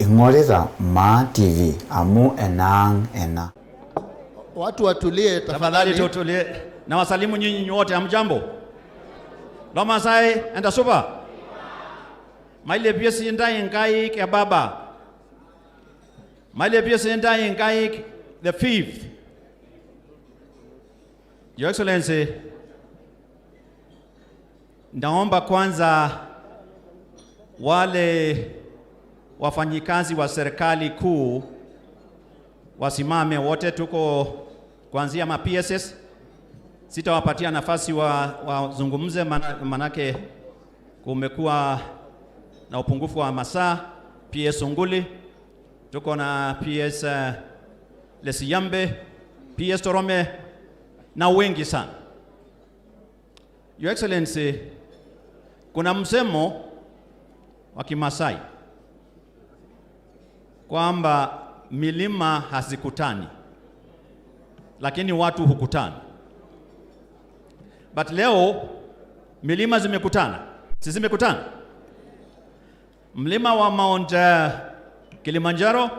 Ing'orita Maa TV amu enaang' ena. Watu watulie Tafadhali tafadhali. tutulie. Na wasalimu nyinyi wote, hamjambo? Lomasai entasupa? Mailepie sii intae inkaik e baba. Mailepie sii intae inkaik the fifth. Your Excellency, naomba kwanza wale wafanyikazi wa serikali kuu wasimame wote, tuko kuanzia ma PSS. Sitawapatia nafasi wazungumze manake kumekuwa na upungufu wa masaa. PS Onguli, tuko na PS Lesiyampe, PS Torome na wengi sana. Your Excellency, kuna msemo wa Kimasai kwamba milima hazikutani lakini watu hukutana. But leo milima zimekutana, si zimekutana? Mlima wa Mount Kilimanjaro,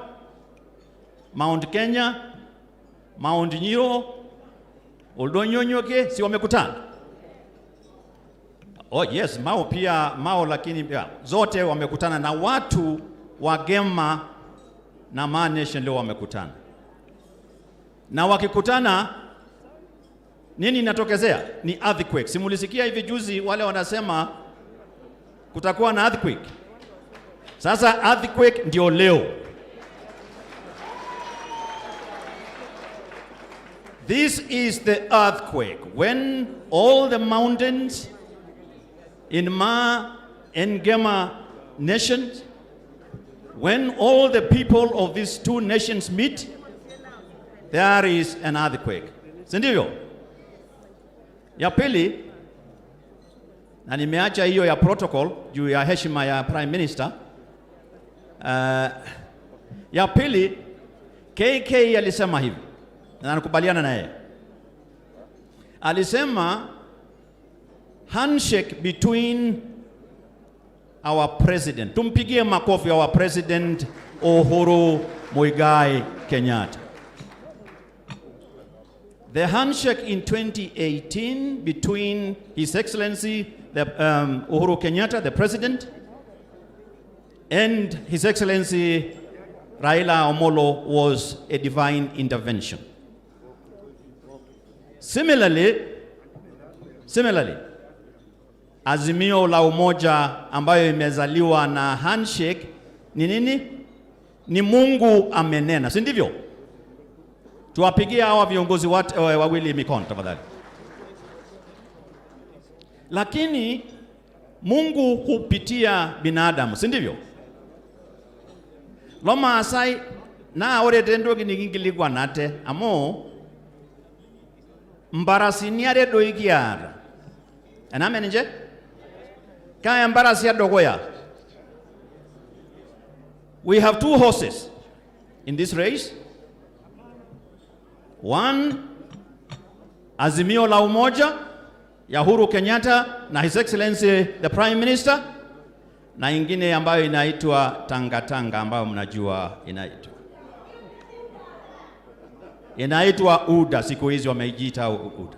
Mount Kenya, Mount Nyiro, Oldonyonyoke, si wamekutana? Oh yes, Mao pia Mao, lakini yeah, zote wamekutana na watu wa Gema na Maa Nation leo wamekutana. Na wakikutana nini inatokezea? Ni earthquake. Si mulisikia hivi juzi wale wanasema kutakuwa na earthquake? Sasa earthquake ndio leo. This is the earthquake when all the mountains in Maa and Gema nations, when all the people of these two nations meet, there is an earthquake. Si ndivyo? Ya pili, na nimeacha hiyo ya protocol juu ya heshima ya Prime Minister. Ya pili, KK alisema hivi, na nakubaliana na yeye. Alisema handshake between our president, tumpigie makofi our president Uhuru Muigai Kenyatta. The handshake in 2018 between His Excellency Uhuru Kenyatta, the president, and His Excellency Raila Amolo was a divine intervention. Similarly, Azimio la Umoja ambayo imezaliwa na handshake ni nini? Ni Mungu amenena, si ndivyo? Tuwapigie hawa viongozi wawili mikono tafadhali. Lakini Mungu hupitia binadamu, si ndivyo? Lomaasai naa ore entoki nikinkilikwanate amu mparasini are doi kiata. Ename ninche? Kaa emparasi edukuya. We have two horses in this race. One, Azimio la Umoja ya Uhuru Kenyatta na His Excellency the Prime Minister, na ingine ambayo inaitwa Tanga Tanga ambayo mnajua inaitwa UDA, siku hizi wamejiita UDA.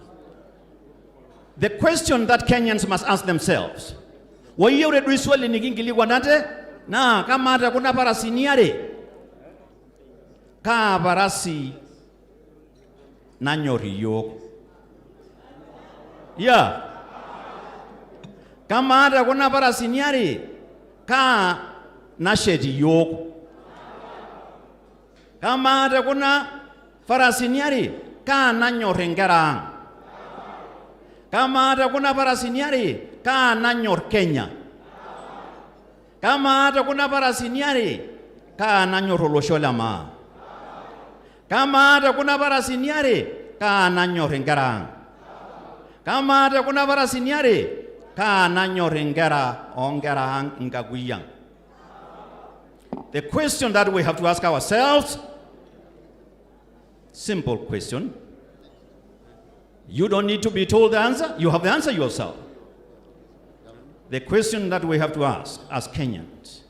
The question that Kenyans must ask themselves, wayieu doi swali nikinkilikwanate naa kamaa te kuna parasini are kaa parasi nanyor iyiok? Yeah. Kamaa te kuna parasini are kaa nashet iyiok? Kamaa te kuna farasini are kaa nanyor inkera ang'? Kamaa te kuna parasini are kaa nanyor Kenya? Kamaa te kuna parasini are kaa nanyor olosho le maa? Kamaa te kuna parasini are kaa nanyor inkera ang'? Kamaa te kuna parasini are kaa nanyor inkera oonkera ang' inkakuyiang? The question that we have to ask ourselves, simple question. You don't need to be told the answer. You have the answer yourself. The question that we have to ask as Kenyans,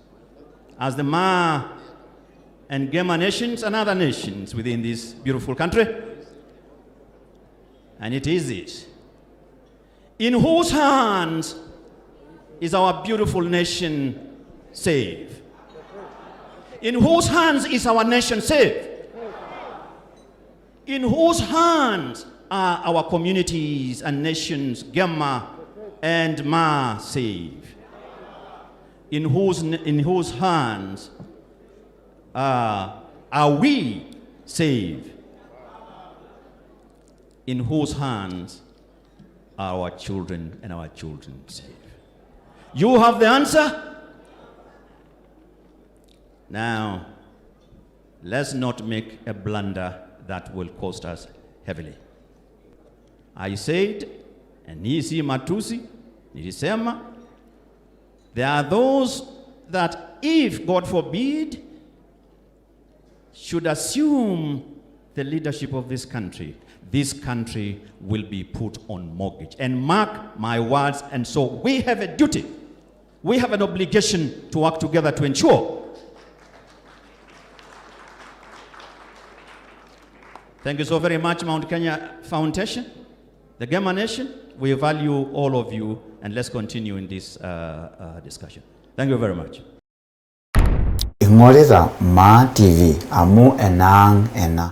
as the Maa and Gema nations and other nations within this beautiful country. And it is this: in whose hands is our beautiful nation safe? In whose hands is our nation safe? In whose hands are our communities and nations, Gema and Ma, safe? In whose hands are we safe? In whose hands are our children and our children safe? You have the answer. Now, let's not make a blunder that will cost us heavily. I said, and hii si matusi, nilisema, there are those that, if God forbid, should assume the leadership of this country will be put on mortgage. And mark my words, and so we have a duty, we have an obligation to work together to ensure. Thank you so very much, Mount Kenya Foundation, the Gema Nation. We value all of you, and let's continue in this discussion. Thank you very much. Ing'orita Maa TV amu enaang' ena.